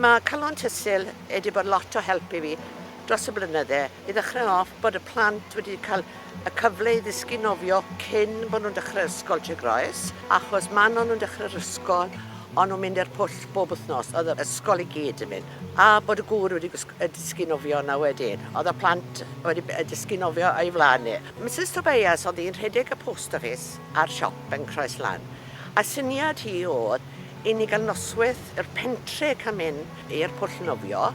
Mae Calon Tysul wedi bod lot o help i fi dros y blynydde. I ddechrau off, bod y plant wedi cael y cyfle i ddysgu nofio cyn bod nhw'n dechrau'r ysgol Tregroes, achos man o'n nhw'n dechrau'r ysgol, o'n nhw'n mynd i'r pwll bob wythnos, oedd yr ysgol i gyd yn mynd. A bod y gŵr wedi dysgu nofio yna wedyn. Oedd y plant wedi dysgu nofio o'i flaen e. Misus Tobias oedd hi'n rhedeg y post office a'r siop yn Croes Lan. A syniad hi oedd i ni gael noswaith i'r pentre cael mynd i'r pwll nofio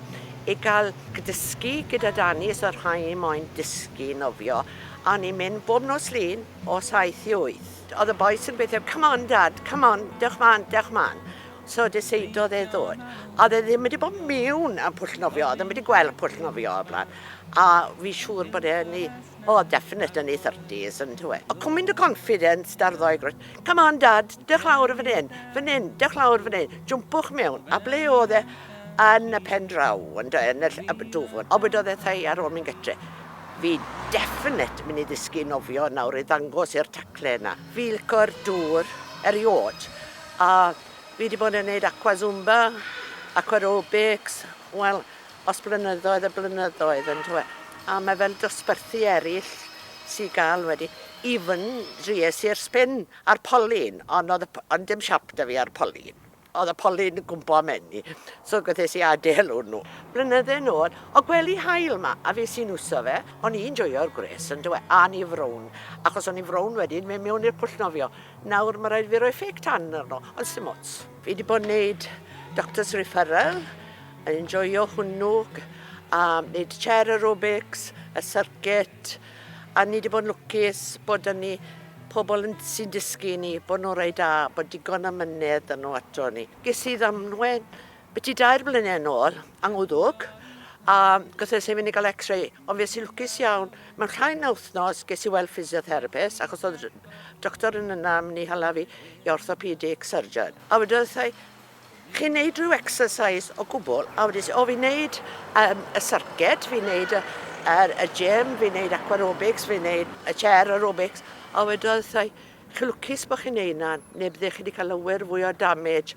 i gael dysgu gyda Dani os oedd rhai moyn dysgu nofio a o'n i'n mynd bob nos Lun o 7 i 8. Oedd y bois yn gweithio, come on dad, come on, dewch mlaen, dewch mlaen. So deseidodd e ddod. A oedd e ddim wedi bod mewn am pwll nofio, oedd e ddim wedi gweld pwll nofio o'r blaen. A fi siŵr bod e'n ei O, definite yn ei thirties, yn tywe. O, cwmynt o confidence da'r ddoi grwt. Come on, dad, dewch lawr fan hyn, fan hyn, dewch lawr fan hyn, jwmpwch mewn. A ble oedd e? Yn y pen draw, yn, yn y, y dwfwn. O, wedodd e thai ar ôl mynd gytre. Fi definite mynd i ddysgu nofio nawr i ddangos i'r tacle yna. Fi lico'r dŵr eriod. A fi wedi bod yn neud aqua zumba, aqua aerobics, wel, Os blynyddoedd a blynyddoedd on'd yw e? A mae fel dosbarthu eraill sy gael wedi. Even dries i'r spin a'r polyn, ond oedd y, ond dim siap 'da fi ar polyn. Oedd y polyn yn gwmpo am eni, so gwthes i adael hwnnw. Blynydde nôl, o gwely haul 'ma, a fe sy'n wso fe, o'n i'n joio'r gwres on'd yw e, a o'n i frown, achos o'n i'n frown wedyn, mynd mewn i'r pwll nofio. Nawr ma' raid fi roi fake tan arno, ond sdim ots. Fi 'di bod yn neud doctor's referral, Yn enjoio hwnnw, a wneud chair aerobics, y circuit, a ni wedi bod yn lwcus bod 'da ni pobl yn, sy'n dysgu ni, bod nhw'n rhai da, bod digon o mynedd 'da nhw ato ni. Ges i ddamwen byti dair blynedd yn ôl, yng Ngwddwg, a gythes i fynd i gael x-ray, ond fues i lwcus iawn, mewn llai na wythnos ges i weld physiotherapist, achos oedd doctor yn yna yn mynd i hala fi i orthopedic surgeon. A wedodd wrtha i, Chi'n neud rhyw exercise o gwbl? A wedes i, o fi'n neud um, y circuit, fi'n neud y, y, y gym, fi'n neud aquarobics, fi'n neud y chair aerobics. A wedodd wrtha i, chi'n lwcus bod chi'n neud na, neu byddech chi wedi cael lawer fwy o damage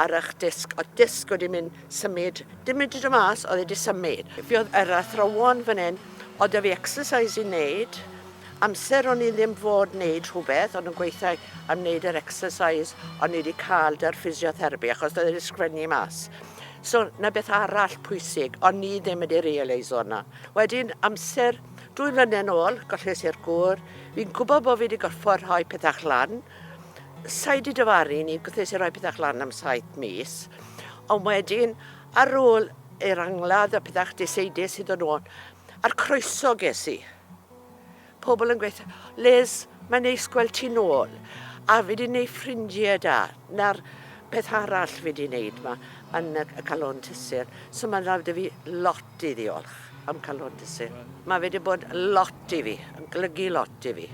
ar eich disg. O disg wedi mynd symud, dim mynd i dod mas, oedd wedi symud. Fi oedd yr athrawon fan hyn, oedd da fi exercise i wneud, Amser o'n i ddim fod wneud rhywbeth, o'n nhw'n gweithio am wneud yr exercise o'n i wedi cael da'r physiotherapy, achos doedd e wedi sgrennu mas. So, na beth arall pwysig, o'n i ddim wedi realiso hwnna. Wedyn, amser, dwy flynedd yn ôl, golles i'r gŵr, fi'n gwybod bod fi wedi gorfod rhoi pethau lan. Sa'i wedi dyfaru ni, gwthes i roi pethau lan am saith mis. Ond wedyn, ar ôl i'r angladd a pethau deseidus i ddod nôl, a'r croeso ges i. Pobl yn gweithio, Liz, mae'n neis gweld ti nôl. A fi wedi gwneud ffrindiau da. Na'r peth arall fi wedi gwneud ma yn y, y Calon Tysur. So mae'n rhaid i fi lot i ddiolch am Calon Tysur. Mae fe wedi bod lot i fi, yn golygu lot i fi.